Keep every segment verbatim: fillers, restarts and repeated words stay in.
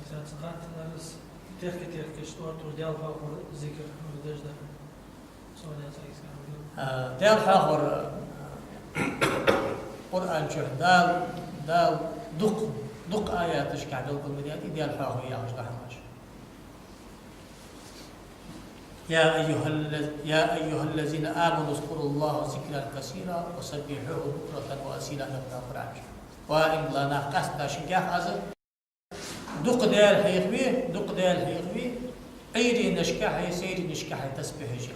Цаца хаттар из, техка-техкаш тӀор-тӀор Даьла хьоахавар, зикр, хӀама деш да. Со яц айса хӀама. А, Даьла хьоахавар, Къуръан чу Дала, Дала дукха, дукха аяташка белгалдаьд из Даьла хьоахаве яхаш дола хӀамаш. يا أيها الذ-، يا أيها الذين آمنوا اذكروا الله ذكرا كثيرا وسبحوه بكرة وأصيلا, аьннад Дала Къуръан чу. Ва иман дилла нах, къаьстта шугахь аз дукха Даьла хьехаве, дукха Даьла хьехаве, Ӏуйренашкахьеи сайренашкахьеи тасбихь еш.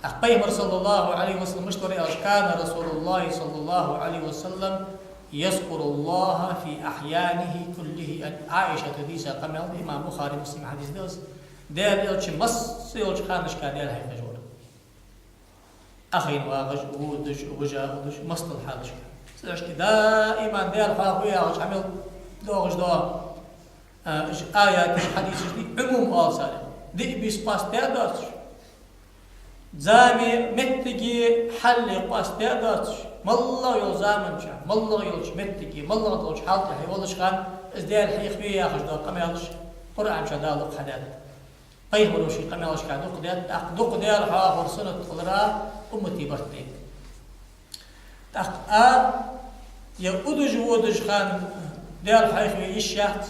ТӀаккха Пайхамар, صلى الله عليه وسلم, мишта вар аьлча: كان رسول الله صلى الله عليه وسلم يذكر الله في أحيانه كلها. Ӏайшата дийца къамаьл да, имам Бухари, Муслима хьадис да из. Даьла Элча масса йолча ханашка Даьла хьехаш вар. Ӏохайна вагӀаш, водаш, вижа а водаш, массадолча хьалашка. Цудухьа даим Даьла хьоахаве яхаш Ӏамал доагӀаш да. А, уж аяташ, хьадисаш дий, Ӏумум оал царех. Диъ бийса къоастадаь доацаш, зама, моттиге, хьале къоастадаь доацаш, моллагӀа йолча заман чу, моллагӀа йолча моттиге, моллагӀа долча хьала тӀа хьо волча хана, из Даьла хьехаве яхаш дола къамаьлаш Къуръан чу Дала дукха хьадаьд. Пайхамаро ший къамаьлашка дукха даьд, тӀаккха дукха Даьла хьоахавар суннат хилар уммата барт тӀа. ТӀаккха а, е удаш-водаш хана Даьла хьехаве йиш яц,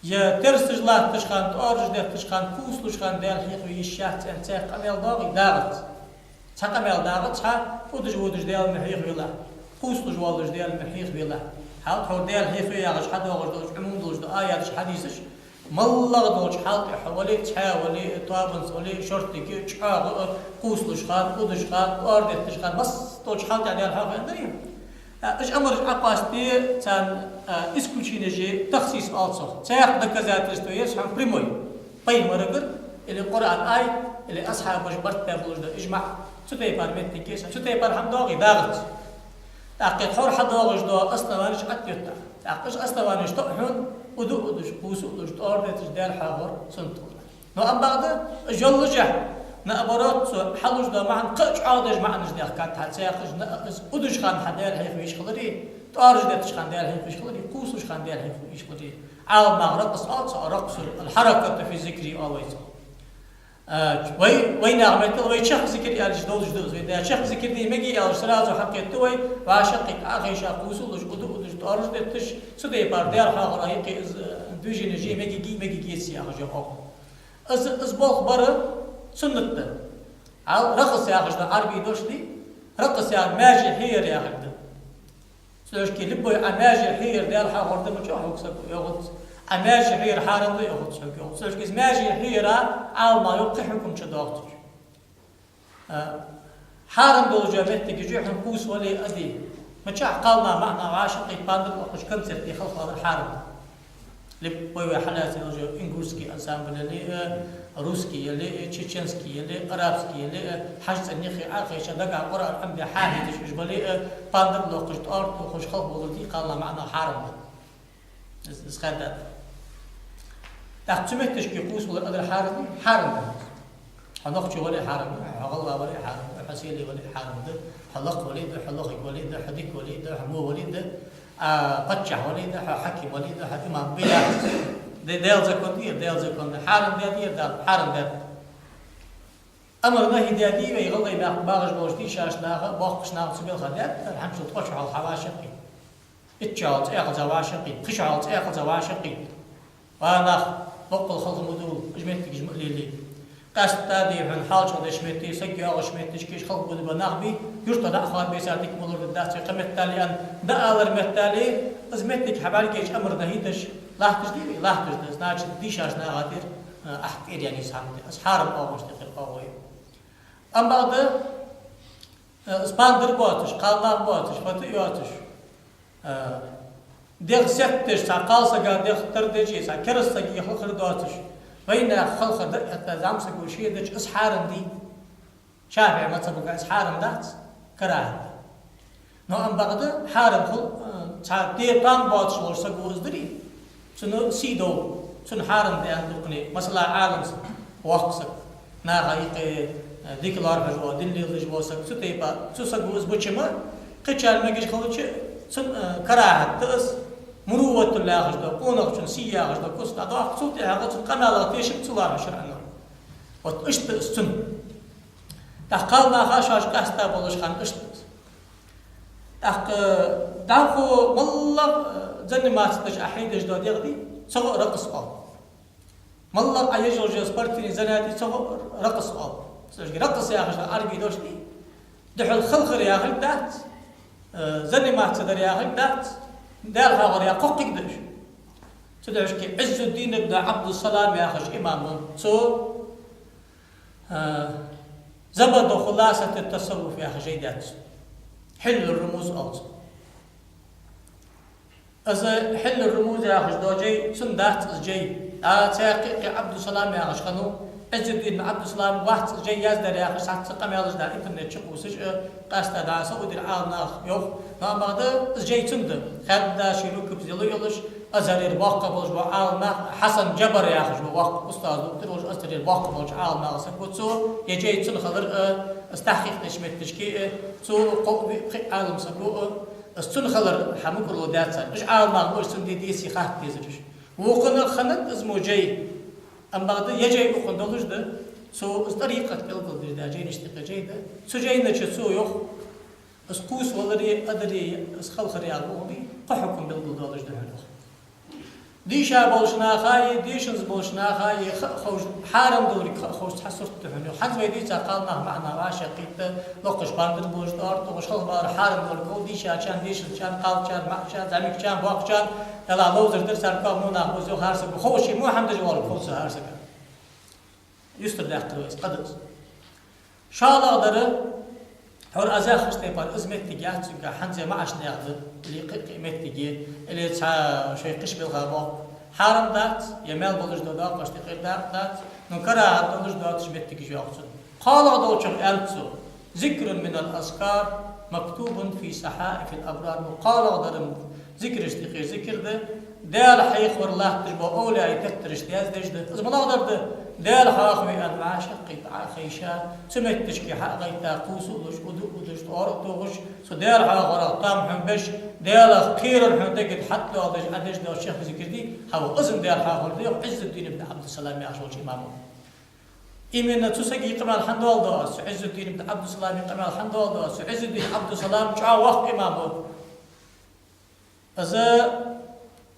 е терсаш латташ хана, тӀоараш детташ хана, кхувсалуш хана Даьла хьехаве йиш яц аьнна, цхьа къамаьл доагӀий? ДагӀац. Цхьа къамаьл дагӀац, хьа удаш-водаш Даьла ма хьехавелахь, кхувсалуш воаллаш Даьла ма хьехавелахь. Хьал тхьовра Даьла хьехаве яхаш хьадоагӀаш долча, Ӏумум долаш дола аяташ, хьадисаш, моллагӀа долча хьала тӀа хьо вале а, цхьаь вале а, тоабанца вале а, шорттига а, чӀоагӀа а, кхувсалуш хана, удаш хана, тӀоара детташ хана, массадолча хьала тӀа Даьла хьоахаве аьннадар. А, уж амараш Ӏокъоастаде, царна, а, исключенеш е, тахсис оал цох. Цхьаькха доказательство я из хьона прямой. Пайхамарагара, или Къуръан аят, или асхьабаша барт баь болаш дола ижмаӀ, цу тайпара моттиг я из, цу тайпара хӀама доагӀий? ДагӀац. ТӀаккха тхьовра хьадоагӀаш дола основанеш Ӏоттаду. ТӀаккха уж основанеш тоъ хьона, удаш-водаш, кхувсалуш, тӀоара детташ Даьла хьоахавар суннат хилар. Но амма бакъда, уж йоллашехь, наоборот, цо хьалуш дола маӀан кхы а чӀоагӀдеш маӀанаш дехкад хьа, цхьаькхаш, на, из удаш хана хьа Даьла хьехаве йиш хилари, тӀоараш детташ хана Даьла хьехаве йиш хилари, кхувсалуш хана Даьла хьехаве йиш хилари. Ӏаламнаха ракъс оал цох, ракъсу, аль-хьаракату фи зикри оал вай цох. А, вай, вайнаьха меттала вай чехка зикар аьлча долаш да из. Вай да чехка зикар де мегаргдий аьлча, сразу хьакхетаду вай, вӀашагӀкхийтта, Ӏохайша, кхувсалуш, удаш-водаш, тӀоараш детташ, цу тайпара Даьла хьоахавар, хьакхе из, а, движени е мегаргдий, мегаргдеций яхаш я хьона. Из, из болх бар суннат да. Хьал ракъс яхаш да Ӏарбий дош дий, ракъс яхар маьже хьеяр яхар да. Цудухьа любой Ӏа маьже хьеяр Даьла хьоахавар да ма чӀоагӀа хьога саг йоахац, Ӏа маьже хьеяр хьарам да йоахац хьога йоахац. Цудухьа из маьже хьеяра Ӏаламнаха йоккха хьукам чу доагӀац. А, хьарам долча моттигаш я хьона кхувсалуш вале а, де. Мичахьа кхалнаха, маӀанаха вӀашагӀкхийтта, пандар лохаш, концерт де, халхавалар хьарам да. Любой вай хьалаьца йолча ингушский ансамбль яле а, русский яле а, чеченский яле а, арабский яле а, хьажцӀен юххе Ӏохайша, дагахьа Къуръан Ӏомаде хьахьийдаш уж бале а, пандар лохаш, тӀоара тохаш, халхавалар де кхалнаха, маӀанаха хьарам да. Из, из хадад. ТӀаккха цу метташка кхувсалуш валар адар хьарам да? Хьарам да. Хьо нохчо вале а хьарам да, хьо гӀалгӀа вале а хьарам да, хьо селе вале а хьарам да, хьо лакха вале а да, хьо лохаг вале а да, хьо дика вале а да, хьо во вале а да, а, паччахь вале а да, хьо хьаким вале а да, хьо имам вале а да. Даьла закон да ер, Даьла закон да. Хьарам даьд ер Дала, хьарам даьд. Амар-нахьи даьдий вай гӀалгӀай мехка багӀаш болча дийшача наха, боккхача наха цу балха даьд, хӀанзчул ткъо шу хьалха хьа вӀашагӀкхийтта. Итт шу хьалха цӀе хилча вӀашагӀкхийтта, пхи шу хьалха цӀе хилча вӀашагӀкхийтта. Ва нах, боккъал халха ма дулла, уж моттигаш ма лелае. Къаьстта дий хьона хьалчагӀ деш метте, саг йоагӀаш метташка уж халха бу дагӀа нах бий, юрта дӀа а хоарбе, цар дика ма лорадергдац вай, кхы меттел аьнна, дӀаалар меттел, из моттиг хьабӀаргаяйча амар-нахьи деш, латташ дий вай? Латташ да. Значит, дийшача наха тӀера, а, ахь тӀера яьнна из хӀама да. Из хьарам оагӀонаш тӀехьара оагӀув я. Амма бакъда, э, из пандар боацаш, кхалнах боацаш, фата йоацаш, э, дегӀ сетташ, цхьа кхалсага дегӀ тардеча, цхьа кераста сага халхар доацаш, вайнаьха халхар дӀа а этта, зӀамсаго ше дича, из хьарам дий? ШафиӀий мазхӀабага из хьарам дац, карахӀат да. Но амма бакъда хьарам хул, э, цхьа де там боацаш волча саго из дарий, цунна сий дов, цунна хьарам да аьнна дукхане, масала, Ӏалам саг, воккха саг, наха юкъе, э, дика лоархӀаш вола, дин леладеш вола саг, цу тайпа, цу саго из буча ма, кхычарна мегаш хилча, цунна, э, карахӀат да из. Муруватул яхаш да, къонахчун сий яхаш да, куц дӀадоаккх, цул тӀехьагӀа цун къамаьлах тешам ца лоархӀаш шарӀо. Вот иштта из цун. ТӀаккха кхалнаха шоаш къаьста болаш хиннад иштта. ТӀаккха дӀахо моллагӀа, э, заниматься деш Ӏа хьийдеш дола дегӀ дий, цох а ракъс оал. МоллагӀа Ӏа еш йола спортивни занятие, цох а ракъс оал. Цудухьа ракъс яхаш да Ӏарбий дош дий. Духьал халхар яхилга дац, э, заниматься дар яхилга дац, Даьла хьоахавар яха кхоккхиг да уж. Цудухьа Ӏиззуддин ибн Ӏабдуссалам яхаш имам ва. Цо, э, Забаду хуласатит тасаввуф яха жай даьд цо. Хьиллур румуз оал цох. Из Хьиллур румуз яхаш дола жай, цун дац из жай. А, цхьаькха а кхы Ӏабдуссалам яхаш хиннав, Ӏиззуддин Ӏабдуссалам вац из жай яздаьр яхаш, цхьацца къамаьлаш да интернет чу кхувсаш, э, къаьста дӀа Саудера Ӏаламнаха йоах. Но амма да, из жай цун да. Хаьдда ший рукопись йола йолаш, Азхарера боккха болаш бола Ӏаламнах, Хьасан Джабар яхаш бола воккха устаз ва, тӀера волаш Азхарера боккха болча Ӏаламнаха саг ва цо, е жай цун хилар, э, из тахкъикъ деча метташка, э, цо кхо-, кхы Ӏалам саг ва, э, Из цун хилар хьа мукӀарло даьд цар. Уж Ӏаламнах мо уж цун де дийца хатта дезараш. Вокхунах хиннад из мо жай. Амма бакъда е жай укхун долаш да, цо из тӀарикъат белгалдеш да, жайнашта юкъе жай да. Цу жайна чу цо йоах, из кхувсавалари, адари, из халхар яла боху дий, кхо хьукам белгалдоалаш да хьона йоах. Дийша болча наха е, дийшанза болча наха е, ха а ховш, хьарам долга ха а ховш цхьа сурт да хьона. ХӀанз вай дийца кхалнах маӀан вӀашагӀкхийтта, локхаш пандар болаш, тӀоара тохаш, халхабалар хьарам долга хов дийшачарна, дийшанзачарна, кхалчарна, маӀачарна, зӀамигачарна, боккхачарна, Далла ловзар дар царна, кхо мунах бузу хӀара сага. Ховш е мухьамдаш волга хов цу хӀара сага. Юстара даьккхар вайца, къа да из. ШоллагӀдар, хӀара аз яхача тайпара из моттиг яц цунга, хӀанз е маӀача наьха да, или кхы-кхы моттиге, или цхьа шоай кхиш белха боккха. Хьарам дац, е маьл болаш дола доакъашта юкъера дакъа дац, но карахӀат долаш доацаш моттигаш йоах цун. КхоалагӀа долчох аьннад цо: ذكر من الأذكار مكتوب في صحائف الأبرار. КхоалагӀдар зикарашта юкъера зикар да, Даьла хьехавар латташ бола овлияй теттарашта яздеш да. Из малагӀдар да? Даьла хьоахаве аьнна вӀашагӀкхийтта Ӏохайша, цу метташка хьа а гӀайтта, кхувсалуш, уду а удаш, тӀоара а тохаш, цу Даьла хьоахаварах там хьона беш, Даьлах кхерар хьона дега тӀа хьатӀадоаладеш Ӏа деш дола чехка зикар дий, хьа ва из Даьла хьоахавар да, йоах Ӏиззуддин ибн Ӏабдуссалам яхаш волча имамо. Именно цу сага къамаьл хӀана доаладу аз, цу Ӏиззуддин ибн Ӏабдуссалама къамаьл хӀана доаладу аз, цу Ӏиззуддин Ӏабдуссалам чӀоагӀа воккха имам ва. Из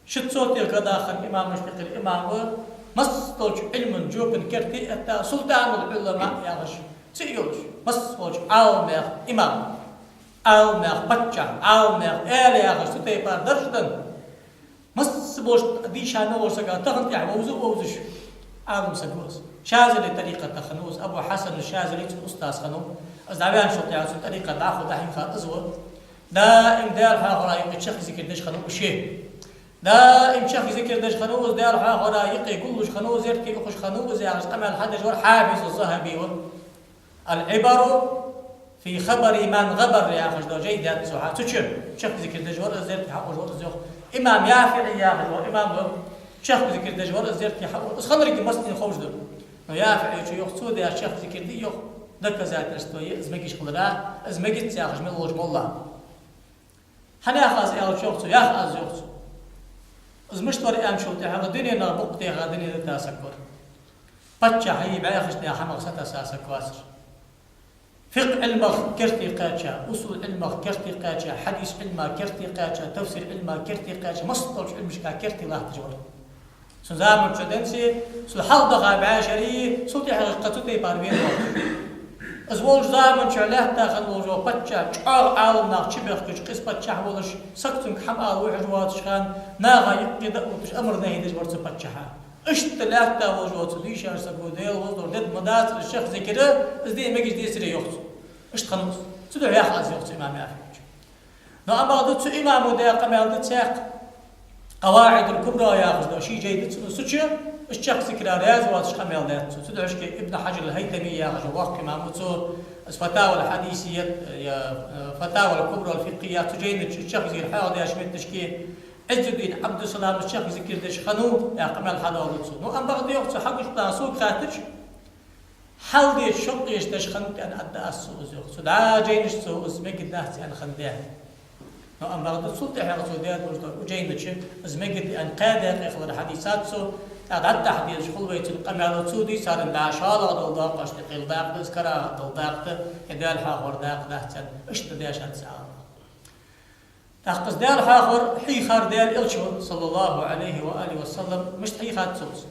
ши сотый га даха хинна имамашта юкъера имам ва, массадолча Ӏилман жопан керте а этта, султӀанул-Ӏулама яхаш цӀи а йолаш, массаволча Ӏаламнаьха имам, Ӏаламнаьха паччахь, Ӏаламнаьха эла яхаш цу тайпара дарж а денна, массаболча дийша мел волча сага тахан тӀехьа вовза а вовзаш Ӏалам саг ва из. Шазали тӀарикъатах хиннав из, Абу Хьасан Шазали цун устаз хиннав. Из дӀаваьнначул тӀехьагӀа цун тӀарикъат дӀахо дӀахьийха из ва. Даим Даьла хьоахавара юкъе чехка зикар деш хиннав из ше. Даим чехка зикар деш хиннав из, Даьла хьоахавара юкъе гуллуш хиннав из, зерате ухаш хиннав из яхаш къамаьл хьадеш вар Хьафиз аз-ЗахӀаби ва. «العبر في خبر من غبر» яхаш дола жай даьд цо хьа. Цу чу чехка зикар деш вар из, зерате хьахьош вар из, йоах. Имам ЯфиӀи яхаш вола имам ва, чехка зикар деш вар из, зерате хьахьош. Из ханарги массанена ховш да. Но ЯфиӀечо йоах, цо даь чехка зикар дий, йоах, доказательство я из мегаш хилара, из мегац яхаш мел волча молла. ХӀана ях аз аьлча, йоах цо, ях аз, йоах цо. Из мишта вар аьнначул тӀехьагӀа дуненах букъ теха дунен дита саг вар. Паччахьа бӀехача наьха хӀамах сатесса саг вацар. Фикъхӏ Ӏилмах керте кхаьча, усул Ӏилмах керте кхаьча, хьадис Ӏилма керте кхаьча, тафсир Ӏилма керте кхаьча, массадолча Ӏилмашка керте латташ вар. Цу заман чу денз, цул хьалха даха бӀаь шера, цул тӀехьагӀа кхы цу тайпара вена вар. Из волча заман чу лаьтта хинна волаш вола паччахь, чӀоагӀа Ӏаламнах чубехкача, къиза паччахь волаш, саг цунга хӀама ала вухьаш воацача хана, наха юкъе дӀа а отташ, амар-нахьи деш вар цу паччахьа. Иштта лаьтта волаш вола цу дийшача саго, Даьла возлур дед ма дацар, чехка зикар, из де мегаш децаре, йоах цо. Иштта хиннав из. Цудухьа ях аз, йоах цо, имам ЯфиӀечо. Но амма да цу имамо даь къамаьл да цхьаькха, «КъаваӀидул-Кубра» яхаш дола ший жай да цун, цу чу из чехка зикара раьза воацаш къамаьл даьд цо. Цудухьа Ибн Хьаджар ал-ХӀайтами яхаш воккха имам ва цо, из «Фатава ал-Хьадисият», я, э, «Фатава ал-Кубра ал-Фикъхӏият», цу жайна чу чехка зикар хьоахадеш метташка, Ӏиззуддин Ӏабдуссалам чехка зикар деш хиннав яха къамаьл хьадоаладу цо. Но амма бакъда, йоах цо, хьагуш план сога хаьттача, хьалдеча шовкъе деш хиннад аьнна аргда аз цо из, йоах цо. ДӀа жайнаш цо из мегаргдац аьнна хиннадаь. Но амма бакъда цул тӀехьагӀа цо даьр бузда Ӏуджайна чу, из мегаргда аьнна кхаь даькъе хилар хьадийцад цо, тӀаккха дӀатӀахьа дезаш хул вай цун къамаьл, цу дийцаран дӀа шоллагӀа дола доакъашта кхел дакъа да, из карахӀат дола дакъа да, е Даьла хьоахавар дакъа дац аьнна, иштта дешад цхьа Ӏалам. ТӀаккха из Даьла хьоахавар хьийхар Даьла Элчо, саллаллахӀу Ӏалайхи ва алихӀи ва саллам, мишта хьийхад цо из?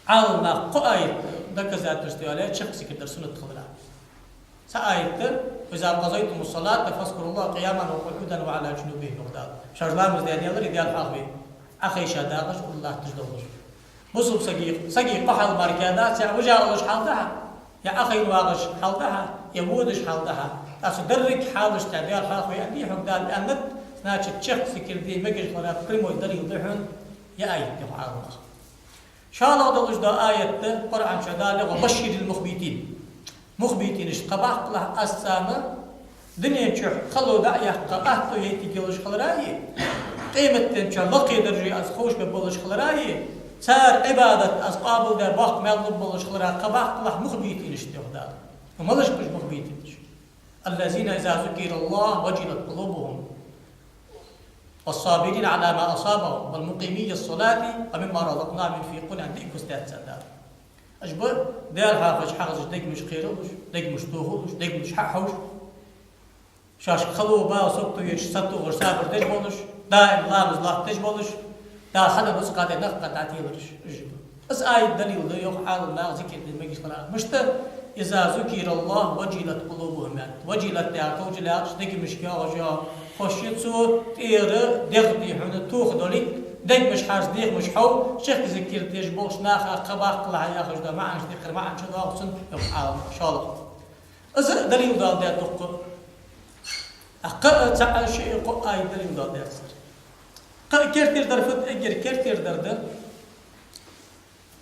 Ӏаламнаха кхо аят доказательство йоалаяьй чехка зикар дар суннат хилара. Цхьа аят да: «وإذا قضيتم الصلاة فاذكروا الله قياما وقعودا وعلى جنوبهم», йоах Дала. Шоаш ламаз даьнна яларе Даьла хьоахаве, Ӏохайша дагӀаш, ура латташ долаш. Бусалба сага, сага кхо хьал мара кхы дац: е вижа волаш хьал да хьа, е Ӏохайна вагӀаш хьал да хьа, е водаш хьал да хьа. ТӀаккха цу деррига хьалашта Даьла хьоахаве аьннадий хьога Дала? Аьннад, значит, чехка зикар де мегаш хилара прямой далил да хьона ер аят, йоах Ӏаламнаха. ШоллагӀа долаш дола аят да Къуръан чу Дала йоах: «وبشر المخبتين». Мухбитинашта кхаъ баккхалахь, аз царна дунен чухь хало дӀа а яьккха, атто яйтаргйолаш хилараи, къематден чухь лакхе дарже аз ховшабергболаш хилараи, цар Ӏибадат аз къоабалдаь боккха маьл лургболаш хилара кхаъ баккхалахь мухбитинашта, йоах Дала. Малаш ба уж мухбитинаш? «الذين إذا ذكر الله وجلت قلوبهم والصابرين على ما أصابهم والمقيمي الصلاة ومما رزقناهم ينفقون», аьнна, дика густаьццад Дала. Уж ба Даьла хьоахавеш хьагӀзаш дегамаш кхералуш, дегамаш тохалуш, дегамаш хьахьовш. Шоашка хало, бала, сагото еча сатохаш сабар деш болаш, даим ламаз латташ болаш, Дала хьаденна рузкъа тӀа накъа дӀателараш уж ба. Из аят далил да, йоах Ӏаламнаха, зикар де мегаш хилара. Мишта? «إذا ذكر الله وجلت قلوبهم», аьннад. «وجلت» яхар товжа лаьгӀаш, дегамашка йоагӀаш йола хоши цу тӀера дегӀ дий хьона тоха долийт, дегамаш хьарча, дегӀамаш хьов, чехка зикар деш болча наха кхаъ баккхалахь яхаш дола маӀанаш дикхар маӀан чу доагӀа цун, йоах Ӏаламнаха, шоллагӀа. Из далил доаладаьд дукха. ТӀаккха цхьа ши кхо аят далил доаладаьд цар. Кхы кертера дар фуд? Эггара кертера дар да,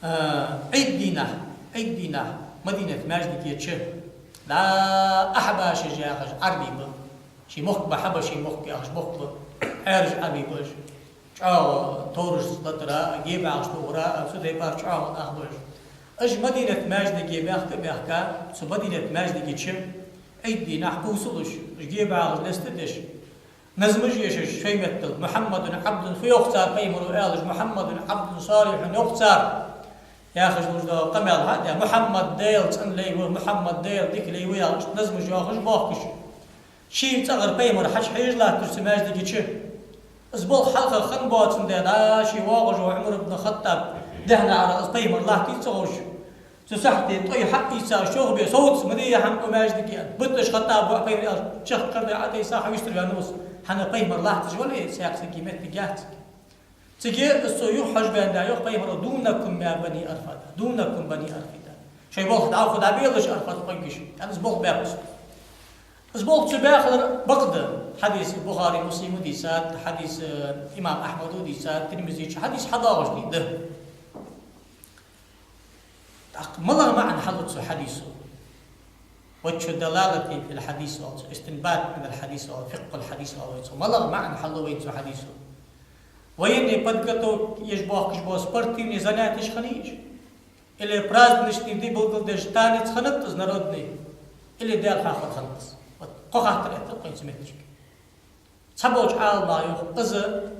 а, Ӏийд дийнахьа, Ӏийд дийнахьа Мадинат маьждиге чу, да, ахьбашаш яхаш Ӏарбий ба. Ший мохк ба, хьабаший мохк яхаш мохк ба. Ӏаьржа Ӏарбий ба уж. ЧӀоагӀа товраш латара, гебагӀаш тохара, цу тайпара чӀоагӀа нах ба уж. Уж Мадинат маьждиге баьхка а баьхка, цу Мадинат маьждиге чу Ӏийд дийнахьа кхувсалуш, уж гебагӀаш лестадеш, назмаш ешаш шоай меттала: «محمد عبد», фу йоах цар пайхамаро аьлча, «محمد عبد صالح» йоах цар, яхаш луш дола къамаьл хьа а даь, Мухьаммад Даьла цӀена лай ва, Мухьаммад Даьла дика лай ва, яхаш назмаш йоахаш боахкаш. Ший цӀагӀара пайхамар хьачухьежа латташ цу маьждиге чу. Из болх хьалха хинна боацандаь, дӀа ше воагӀаш вола Ӏумар ибн Хаттаб дехьа наӀара из пайхамар латтий ца ховш, цу сахьте тӀой хьаийца, шох бе совца ма дий хьа укх маьждиге, аьнна. Буташ Хаттаба воӀ пайхамар аьлча, чехка кхардой Ӏотайса, хьавистар ваьнна ва из, хӀана пайхамар латташ вале, саьксаги меттиг яц. Цига из цо юха хьожабаьнна, йоах пайхамаро: «دونكم يا بني أرفدة، دونكم بني أرفدة». Шоай болх дӀахо дӀабелаш, Арфат къонгаш, аьнна, из болх баьккхаб цо. Из болх цо баь хилар бакъда. Хьадис Бухари, Муслима дийцад, хьадис, э, имам Ахьмада дийцад, Тирмизе чу хьадис хьадоагӀаш да. ТӀаккха малагӀа маӀан хьалу цу хьадисо? وجه الدلالة في الحديث оал цох, استنباط من الحديث оал, فقه الحديث оал цох. МалагӀа маӀан хьалу вайна цу хьадисо? Военный подготовка еш боахкаш бола спортивный занятеш хиннай уж? Или праздничный ди белгалдеш танец хиннад из народный? Или Даьла хьоахавар хиннад из? Вот кхо хаттар эттар кхойтта метрашка. Цхьаболча Ӏаламнаха йоах, из, э,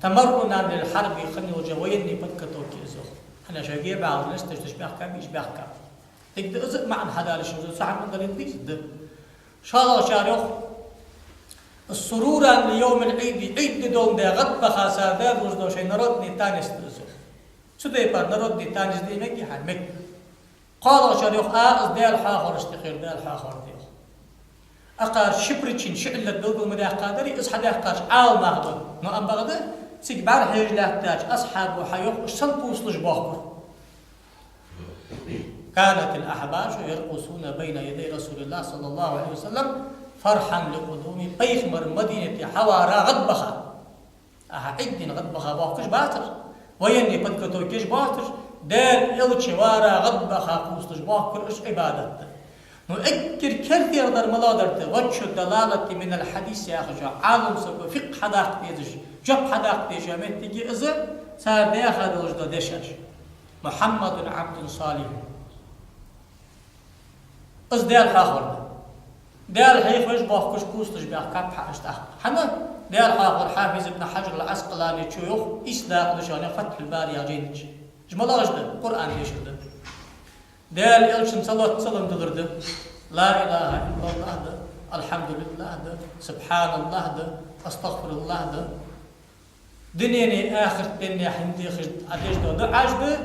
تمرنا للحرب хинна йолча военный подготовка я из, йоах. ХӀана аьлча шоай гебагӀаш лесташ, уж баьхкаб, уж баьхкаб. Дика да, из маӀан хьадалаш, из цхьа хӀама далил дий из? Да. ШоллагӀчар йоах, سرورا ليوم العيد, Ӏийд ди доландаь гӀадбаха цар даь долаш дола шоай народный танец да из, йоах. Цу тайпара народный танец де мегий хьа? Мег. КхоалагӀчар йоах, а, из Даьла хьоахаварашта юкъера Даьла хьоахавар да, йоах. Акхар ши причина, ши Ӏиллат белгал ма даьккхадарий, из хьадаьккхараш Ӏаламнах ба. Но амма бакъда цига бӀарахьежа лаьттача асхьабо хьайоах, уж сенна кхувсалуш боахкар. كانت الأحباش يرقصون بين يدي رسول الله صلى الله عليه وسلم فرحا لقدومه. Пайхамар Мадинате хьавара гӀадбаха. Аха, Ӏийд дийнахьа гӀадбаха боахкаш бацар, военный подготовка еш боацар, Даьла Элча вара гӀадбаха кхувсалуш боахкар уж Ӏибадат да. Но эггара кертера дар малагӀа дар да? وجه الدلالة من الحديث яхаш йола Ӏалам саго фикъхӀ хьадаккха дезаш, жоп хьадаккха дезаш йола моттиг я из, цар даьха долаш дола дешаш. محمد عبد صالح. Из Даьла хьоахавар да. Даьла хьехавеш боахкаш, кхувсалуш баьхкаб хьа уж тӀаккха. ХӀана? Даьла хьехар Хьафиз ибн Хьаджар ал-Ӏаскъалани чу йоах, ийс дакъа да шоана Фатхьул-Бари яхача жайна чу. Уж малагӀаш да? Къуръан дешар да. Даьла Элчанна салот-салам далар да. Ла илахӀа иллаллахӀ да, алхьамдулиллахӀ да, субхьаналлахӀ да, астагӀфируллахӀ да. Дунен а, ахарта денна а хьадехаш, Ӏадеш дола дуӀаш да,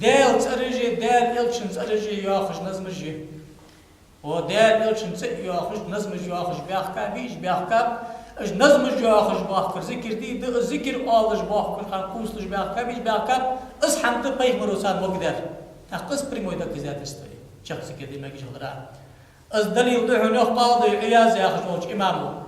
Даьла цӀераш а, Даьла Элчан цӀераш а йоахаш назмаш я. О, Даьла Элчан цӀи а йоахаш, назмаш йоахаш баьхкаб уж, баьхкаб. Уж назмаш йоахаш боахкар зикар дий, да, зикар оалаш боахкар хана кхувсалуш баьхкаб уж, баьхкаб. Из хӀама да пайхамаро царна могадаьр. ТӀаккха из прямой доказательство я, чехка зикар де мегаш хилара. Из далил да хьона, йоах Къади Ӏияз яхаш волча имамо.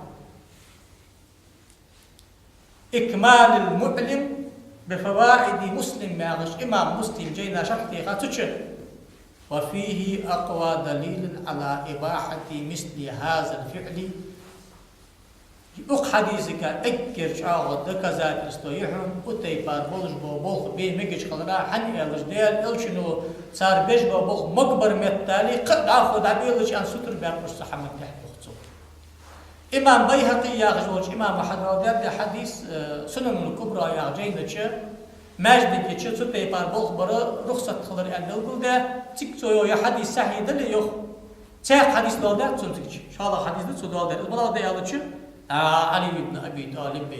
«إكمال المعلم بفوائد مسلم» яхаш, имам Муслима жайна шархь теха цу чу. «وفيه أقوى دليل على إباحة مثل هذا الفعل». Укх хьадисага эггара чӀоагӀа доказательство я хьона, укх тайпара болаш бола болх бе мегаш хилара, хӀана аьлча Даьла Элчано цар беш бола болх могабар меттел, кхы а дӀахо дӀабелача аьнна сутара баьккхаш цу хӀаман тӀехьа бохцо. Имам Байхьакъи яхаш волча имамо хьадоаладаьд ер хьадис, э, Сунанул Кубра яхача жайна чу, маьждига чу цу тайпара болх бар рухсат хилар аьнна белгалдаь, цига цо йоах, ер хьадис сахьихь дале йоах. Цхьаькха хьадис доаладаьд цунна цига чу. ШоллагӀа хьадис да цо доаладаьр. Из малагӀа да аьлча, а, Ӏали ибн Аби ТӀалиб,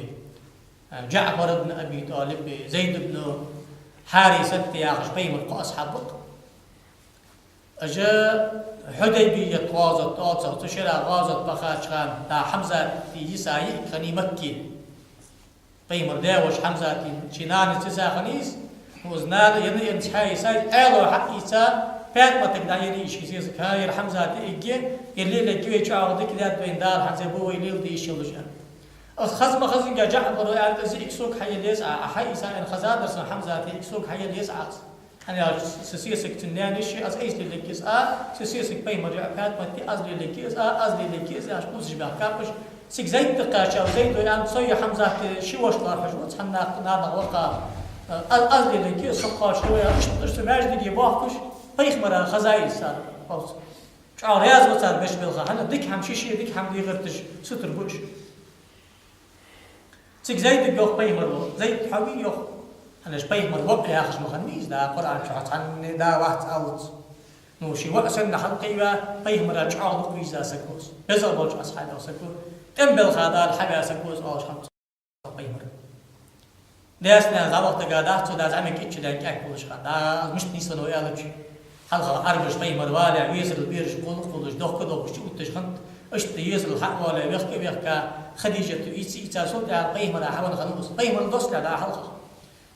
а, ДжаӀфар ибн Аби ТӀалиб, Зайд ибн Хьарисат яхаш пайхамара кхо асхьаб ба-кх. Уж Хьудайбият гӀазот оалаш, цу шера гӀазот бахача хана, дӀа Хьамзата йиса йиӀиг хиннай Макке. Пайхамара даь-воша Хьамзата ший нанас йиса хиннай из. Ну, из нана енна, енна цхьа йиса, Ӏаьлас хьаийца, ПаьтӀаматага дӀаеннай из ший сесаг: «ХӀа, ер Хьамзата йиӀиг я, ер лелаергья вай, чӀоагӀа дика даьд вайна Дала, хӀанз бу вай леладе йиш йолаш», аьнна. Аз хаза ма хазанга ДжаӀфара аьннад: «Из йиӀиг сога хьаела еза Ӏа, Ӏа хьаийца аьнна хаза дар сона, Хьамзата йиӀиг сога хьаела еза Ӏа из. ХӀана аьлча са сесаг цун наьна йиша я, аз айса лелаергья из Ӏа, са сесаг пайхамара йиӀиг ПаьтӀамат я, аз лелаергья из Ӏа, аз лелаергья из Ӏа», аьнна, кхувсаш баьхкаб уж. Цига Зайд тӀакхаьчав, Зайдо аьннад: «Со е Хьамзата ши воша лоархӀаш ва, цхьан нах-, нанах ва-кх, аз, аз лелаергья из, со кхоачаш ва», аьнна. Иштта уж цу маьждиге боахкаш, пайхамара хаза из цар ховца. ЧӀоагӀа раьза ва цар беш белха, хӀана, дика хӀама шоаш, дика хӀама де гӀерташ сутара ба уж. Цига Зайдага йоах пайхамаро: «Зайд, хьо вий?» — йоах. ХӀана аьлча пайхамара воӀ яхаш ма хиннавий из, да, Къуръан чу хьо цхьанне да вац алац. Ну, ший воӀ санна хьалкхийна, пайхамара чӀоагӀа дукха вийза саг ва из. БезагӀа болча асхьабех саг ва. ТӀем белха Дала хьаваь саг ва из, оалаш хиннад цо пайхамара. Даьца-наьнаца дӀаваха дага дац цо, да зӀамига ичча даьнна кӀаьнк хулаш хиннад. Да, мишта нийслу аьлча, хьалха Ӏарбаша пайхамар валехь, везарал бераш кхолла-кхоллаш, дохка-дохкаш чу отташ хиннад, иштта езарал хьа а воале, вехка а вехка, Хадижата ийца-ийца, цул тӀехьагӀа пайхамара хьавенна хиннав из. Пайхамарал доссалехь, да, хьалха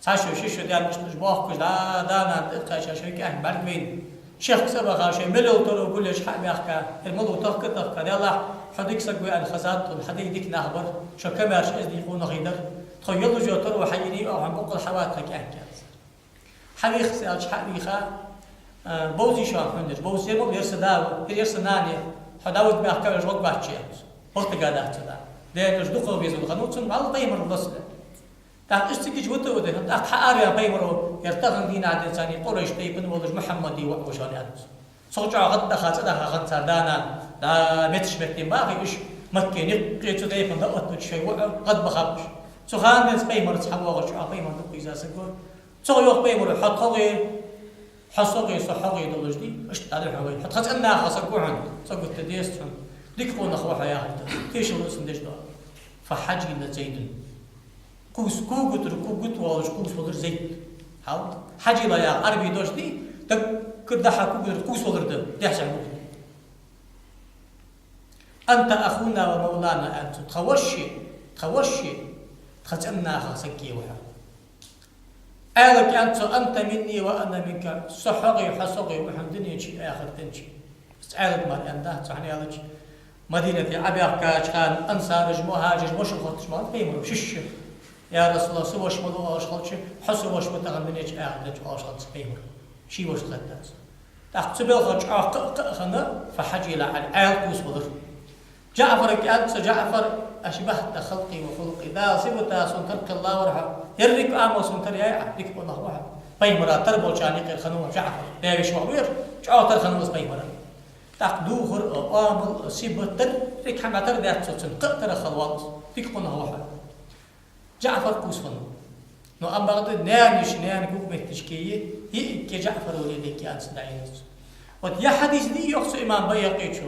цхьа шу, ши шу даьнна иштта уж боахкаш, да, да-нана тӀакхаьча, шоай кӀаьнк бӀаргавайна, чехка цӀабаха, шоай мел йола таро гулъеш хьа а баьхка, ер малув тахка а тахка: «Даьлахь, хьо дика саг ва аьнна хазад тхона, хьа дай дика нах бар, шо камаьрша эздий къонахий дар, тхо йолаш йола таро хьаеннай, оаха хьона боккъал хьавода тха кӀаьнк», — аьннад цар. Хьавийха из аьлча, хьа а вийха, а: «Бовзий шоана хьона ераш, бовзий, ер ма ер са да ва, ер, ер са нана я, хьо дӀавига баьхкаб, ер варгвац», — аьннад цо. Ваха дага дац цо, да. Даьра уж дукхагӀа везаш хиннав цунна, вӀалла пайхамарал доссалехь. ТӀаккха иштта цига чу витаваь, тӀаккха хьаара ваьннав пайхамаро, ер тахан дийнахьа денз царна Къурайш тайпан волаш Мухьаммада воӀ ва шоана, аьннад цо. Цох чӀоагӀа гӀаддаха, цӀадаха хиннад цар да-нана, да, метташ меттел бахий уж, Макке никъ цу тайпан даӀват деча шоай воӀа гӀадбахаб уж. Цу хана денз пайхамарца хьавоагӀаш чӀоагӀа пайхамара дукха вийза саг ва. Цох йоах пайхамаро: «Хьо тхогӀеи, хьо согӀеи, со хьогӀеи долаш дий, иштта дӀадихьа вай. Хьо тха цӀен-нахах саг ва хьона, цӀогатта дезац хьона, дика къонах ва хьо», — яхар да. Тешал цунна деш дола. فحجل زيد. Кхувс-, кугутар, кугут волаш кхувсавелар Зайд. Хьал? Хьаджила яха Ӏарбий дош дий, даггара дӀа-хьа кугутар кхувсавелар да, дехьа-сехьа кугут. «أنت أخونا ومولانا», — аьннад цо, тха воша, тха воша, тха цӀен-нахах саг ва хьо. Ӏаьлага аьннад цо: «أنت مني وأنا منك», со хьогӀеи, хьо согӀеи ва хьона дунен чуи ахартен чуи. Из Ӏаьлага мара аьннадац цо, хӀана аьлча Мадинате Ӏобаьхкача хана ансараш, мухьажираш вошал хотташ ма хиннад пайхамаро, шоаш: «Я РасулаллахӀ, са воша малув?» — оалаш хилча, «Хьо са воша ва тахан дунен чу, ахартен чу», — оалаш хиннад цар пайхамаро. Ший воша хетадац. ТӀаккха цу балха чӀоагӀа кхы а, кхы а хинна, فحجل علي, Ӏаьла кхувсавелар. ДжаӀфарага аьннад цо: «ДжаӀфар, أشبهت خلقي وخلقي. Дала сибата сона тара кхелла вар хьо. Еррига Ӏамал сона тара яьй Ӏа, дика къонах ва хьо». Пайхамара тара болчарна юкъера хиннав ДжаӀфар. Даь-веший воӀ вар, чӀоагӀа тара хиннав из пайхамара. ТӀаккха духар а, оамал а, сибат а, деррига хӀама тара дац цо цунна, кхы а тара хила воал из. Дика къонах ва хьо. ДжаӀфар кхувсаш хиннав. Но амма бакъда наьна йиша, наьна гугметташка йиӀиг ДжаӀфар вале дика яц дӀаийна цо. Вот ер хьадис дий йоах цу имам Байхакъечо.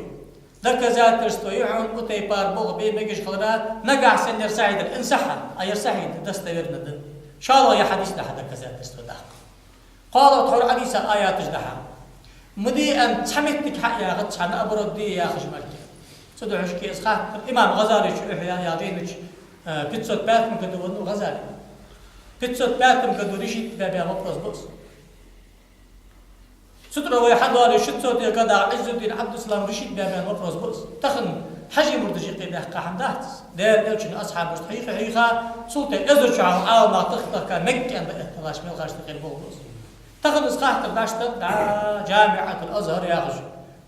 Доказательство я хьона укх тайпара болх бе мегаш хилара, нагахьа санна ер сахьихь дале, ин сахьа, а ер сахьихь да, достоверно да. ШоллагӀа ер хьадис дахьа доказательство даккха. КхоалагӀа тхьовра хьадиса аяташ дахьа. Ма де аьнна цхьа моттиг хьаяхац, цхьа наоборот де яхаш мара. Цудухьа шке из хаттар имам ГӀазалечо Ихья яхача жайна чу, э, пятьсот пятом году веннав ГӀазали. Пятьсот пятом году решить баь-баь вопрос ба из. Цу тӀара вай хьадоале шестьсотых годах Ӏиззуддин Ӏабдуссалам решить баь-баь вопрос ба из. Тахан хьажий мурдаш юкъе даьккха хӀама дац из. Даьла Элчан асхьабашта хьийха-хьийха, цул тӀехьа эзар чу хьалха Ӏаламнах тахка-тахка Мекка аьнна да этталаш мел хаш тӀехьа болх ба из. Тахан из хаттар дӀаштад, дӀа, ДжамиӀатул Азхар яхаш,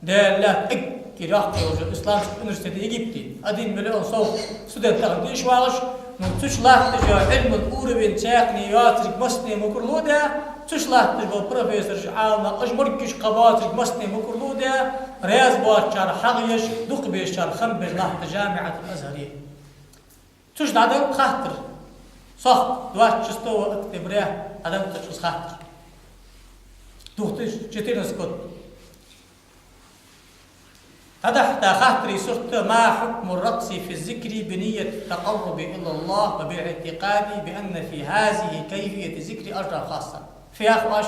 Даьла лаьтта эггара йоккха йолча исламски университете Египте, один миллион сов студент тахан дешаш вагӀаш, ну, цу чу латташ йола Ӏилман уровень цхьанне йоацилга массане мукӀарло даь, цу чу латташ бола профессораш, Ӏаламнах, уж моргаш кхаъ боацилга массане мукӀарло даь, раьза боацачар хьагӀ еш, дукха безачар хам беш латт ДжамиӀатул Азхаре. Цу чу дӀаденнад хаттар. Сох, двадцать шестого октября дӀаденнад цу чу хаттар. Две тысячи четырнадцатый год. ДӀадахьийта хаттара сурт: «ما حكم الرقص في الذكر بنية التقرب إلى الله وباعتقاد بأن في هذه كيفية الذكر أجرا خاصا». Фу йоах оаш,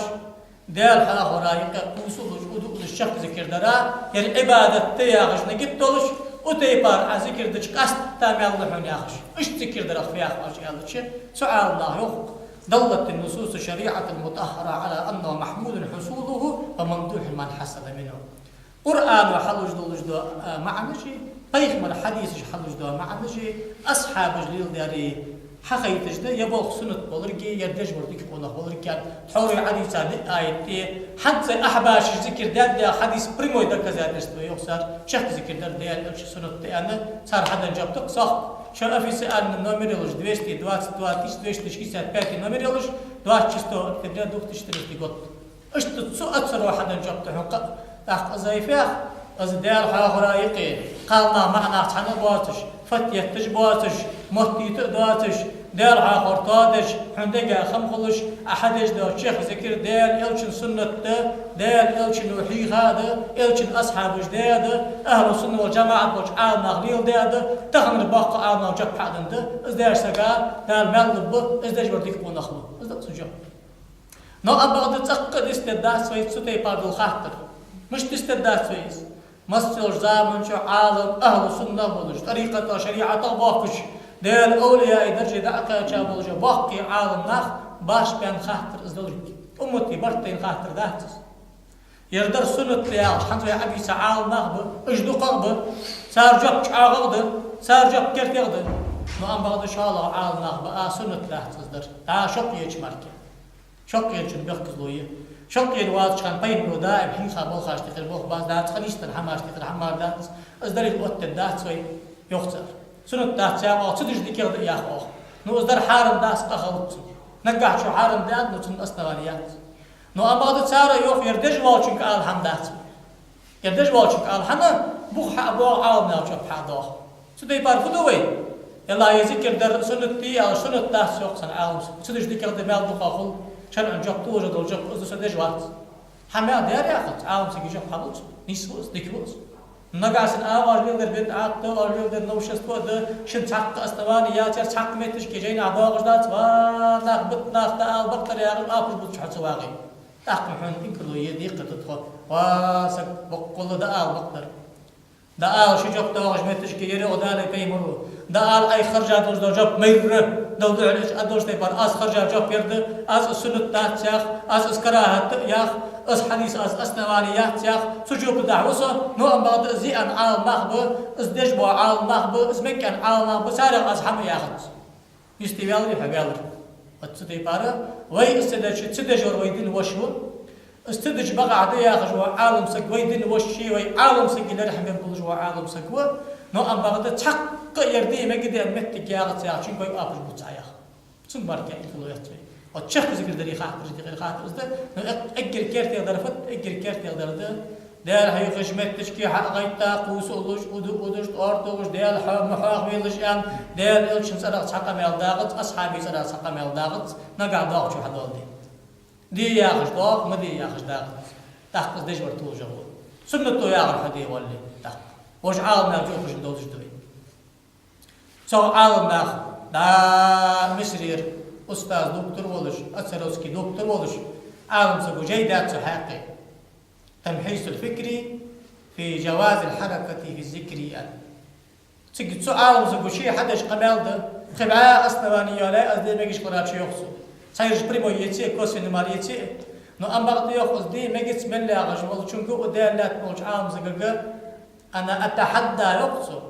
Даьла хьоахавара юкъе кхувсалуш, удуалуш, чехка зикар дара, ер Ӏибадат да яхаш нигат долаш, укх тайпара Ӏа зикар дича къаьстта маьл лу хьона яхаш. Иштта зикар дарах фу йоах оаш аьлча, цу Ӏаламнаха йоах: «دلت النصوص الشريفة المطهرة على أنه محمود حصوله وممدوح من حصل منه». Къуръано хьалуш долаш дола, а, маӀанаш а, пайхамара хьадисаша хьалуш дола маӀанаш а, асхьабаша леладаьр а хьахайташ да, ер болх суннат болга а, ер деш вар дика къонах болга а. Тхьовра Ӏадийца диъ аят а, хӀанз цу ахьбашаша зикар даьд яха хьадиса прямой доказательство йоах цар, чехка зикар дар Даьла Элчан суннат да аьнна, цар хьаденна жоп да-кх. Сох, шоай официальни номер йолаш, двести двадцать два тысяча двести шестьдесят пятый номер йолаш, двадцать шестого октября две тысячи четырнадцатый год. Иштта цу оцаро хьаденна жоп да хьона кхы а. ТӀаккха из фу-х, из Даьла хьоахавара юкъе, кхалнаха, маӀанаха цхьана боацаш, фат етташ боацаш, моттийта а доацаш, Даьла хьоахавар тоадеш, хьона дега хам хулаш, Ӏа хьадеш дола чехка зикар Даьла Элчан суннат да, Даьла Элчано хьийха а да, Элчан асхьабаша даь а да, ахьлу сунна вал жамаӀат болча Ӏаламнаха леладаь а да, таханара боккхий Ӏаламнаха жоп хьаденна да, из деш сага Дала маьл лургба, из деш вар дика къонах ва. Из да цун жоп. Но амма бакъда цӀаккха а дицдергдац вай цу тайпара дола хаттар. Мишта дицдергдац вай из? Массайолча заман чу Ӏалам, ахьлу сунна болаш, тӀарикъатах, шариӀатах бохкаш, Даьла овлияий дарже дӀакхаьча болаш бола боккхий Ӏаламнах башха баьнна хаттар из долга. Уммата барт тайна хаттар дац из. Ер дар суннат да яхаш хӀанз вай Ӏадийца Ӏаламнах ба, уж дукхагӀа ба, цар жоп чӀоагӀагӀа да, цар жоп кертегӀа да. Но амма бакъда шоллагӀа Ӏаламнах ба, а, суннат дац из дар. ДӀа шаккхе еча мара. Шаккхе енначун бехказло я. Шаккхе енна вац хана пайхамара даим хьийха болхаш тӀехьа болх бац, дац хьанистан хӀамаш тӀехьа хӀама дац. Из далил оттадаь дац вай, йоах цар. Суннат дац яхаш, цу деш дикагӀа да яхаш. Ну, из дар хьарам дац, къа хилац цун. Наггахьа чу хьарам даьд, ну, цунна основани яц. Но амма бакъда цар йоах, ер деш волчунга ала хӀама дац. Ер деш волчунга ала хӀама, бух хьа а боагӀа, Ӏаламнаха жоп хьа а доагӀа. Цу тайпара фу ду вай? Элла е зикар дар суннат дий, аьлча суннат дац, йоах цхьан Ӏаламсага. Цу деш дикагӀа да, маьл дукха хул, шарӀан жоп, тожа дола жоп, из да со деш вац. Хьа маьл даьр яхац, Ӏаламсага жоп хьалуц, нийса ва из, дика ва из. Нагахьа санна а оаш леладер бидӀат да, оаш леладер новшество да, шун цхьаккха основани яцар, цхьаккха метташка жайнахьа доагӀаш дац, ва нах, бут нах, дӀаала бакъдар яхаш, апаш бувцаш хьо ца вагӀе. ТӀаккха хьона инкарло е декхар да тхо, ва саг, боккъала дӀаала бакъдар. ДӀаала ши жоп доагӀаш метташка, ер йоах Дала, пайхамара. ДӀаала Ӏайха харжа долаш дола жоп, майрра, Дала духьал иш а долаш тайпара, аз харжа жоп ер да, аз из суннат дац ях, аз из карахӀат да ях, из хьадис аз основани яц ях, цу жопа тӀа ва со, но амма бакъда из зиан Ӏаламнах ба, из деш бола Ӏаламнах ба, из меккъен Ӏаламнах ба, царех аз хӀама яхац. Йисте ваьлар, хьо ваьлар. Оцу тайпара, вай из ца деча, ца деш вар вай дина воша ва. Из ца деча бакъахьа да яхаш вола Ӏаламсаг вай дина воша ше, вай Ӏаламсага лерхӀам бе болаш вола Ӏаламсаг ва. Но амма бакъда цхьаккха а ер де мегаргда аьнна моттиг яхац яхачунга вай апаш бувц Ӏа яха. Цунга мара кхы инкарло яц вай. Оцу чехка зикар дарий хаттараш тӀехьа хаттар из да, но эггара кертера дар фуд, эггара кертера дар да, Даьла хьехаш метташка хьагӀайтта, кхувсалуш, уду-, удаш, тӀоартохаш, Даьла хьо-, мухьахвелаш аьнна, Даьла Элчан цӀерагӀа цхьа къамаьл дагӀац, асхьабий цӀерагӀа цхьа къамаьл дагӀац, нагахь доагӀачо хьадоаладе. Де яхаш доагӀа, ма де яхаш дагӀац. ТӀаккха из деш вар тулжагӀа. Суннато яхар хьо де валле, тӀаккха. Вож Ӏаламнаха жоп хьожаш долаш да вай. Цо Ӏаламнах, да, Мисрера устаз доктор волаш, Ацаровский доктор волаш, Ӏалам саго жай даьд цу хьакъехьа. «تمحيص الفكر في جواز الحركة في الذكر», аьнна. Цига цу Ӏалам саго ше хьадеш къамаьл да, пхи бӀаь основани йоалаяь аз де мегаш хиларах, йоах цо. Цхьа ераш прямой еце, косвенный мара еце. Но амма бакъда, йоах, аз де мегац мел яхаш волчунга, укх Даьла лаьтта болча Ӏалам сагага, «أنا أتحدى», йоах цо.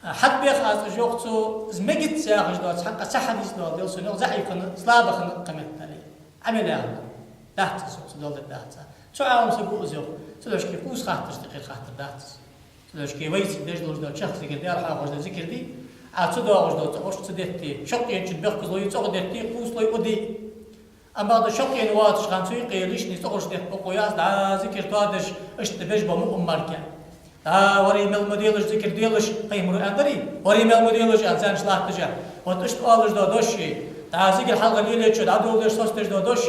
ХьатӀабех аз уж, йоах цо, из мегац яхаш доаца хьакъехьа цхьа хьадис доаладе сона, йоах, заӀиф хинна, слаба хинна къаметтали. Ӏамал яхар дац из, йоах цо, доаладаь дац. Цу Ӏалам саго из йоах, цудухьа кхувса хаттараш тӀакхийра хаттар дац из. Цудухьа вай цига деш долаш дола чехка зикар, Даьла хьоахавеш дола зикар дий, Ӏа цу доагӀаш дола цӀогӀараш ца детте, шаккхе чун бехказлой цӀогӀа детте, кхувсалой уде. Амма бакъда шаккхе воацача хана цу юкъе лишний цӀогӀараш детта бокъо яц, да, зикар тоадеш, иштта беш ба муъмин мара. Да, вари мел ма делаш, зикар делаш, пайхамара аьннадарий, вари мел ма делаш, аьнна, царна латташ. Вот иштта оалаш дола дош, да, зикар хьалха лелаечо дӀадоладеш, соцадеш дола дош,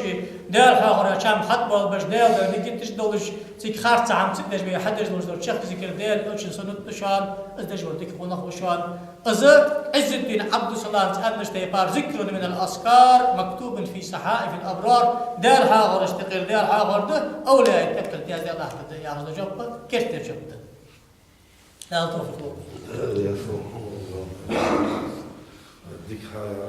Даьла хьоахавара чам хьатӀабоалабеш, Даьла духьа нигат деш долаш, цига харц хӀама ца деш, вай хьадеш долаш дола чехка зикар Даьла Элчан суннат да шоана, из деш вар дика къонах ва шоана. Из Ӏиззуддин Ӏабдуссалама аьннача тайпара: «ذكر من الأذكار مكتوب في صحائف الأبرار». Даьла хьоахавараш тӀакхийра Даьла хьоахавар да, овлияй тӀакхийра яздаь латтар да, яхаш да жоп, керттера жоп да. Даьла товфикъ лолда. Дика хьа-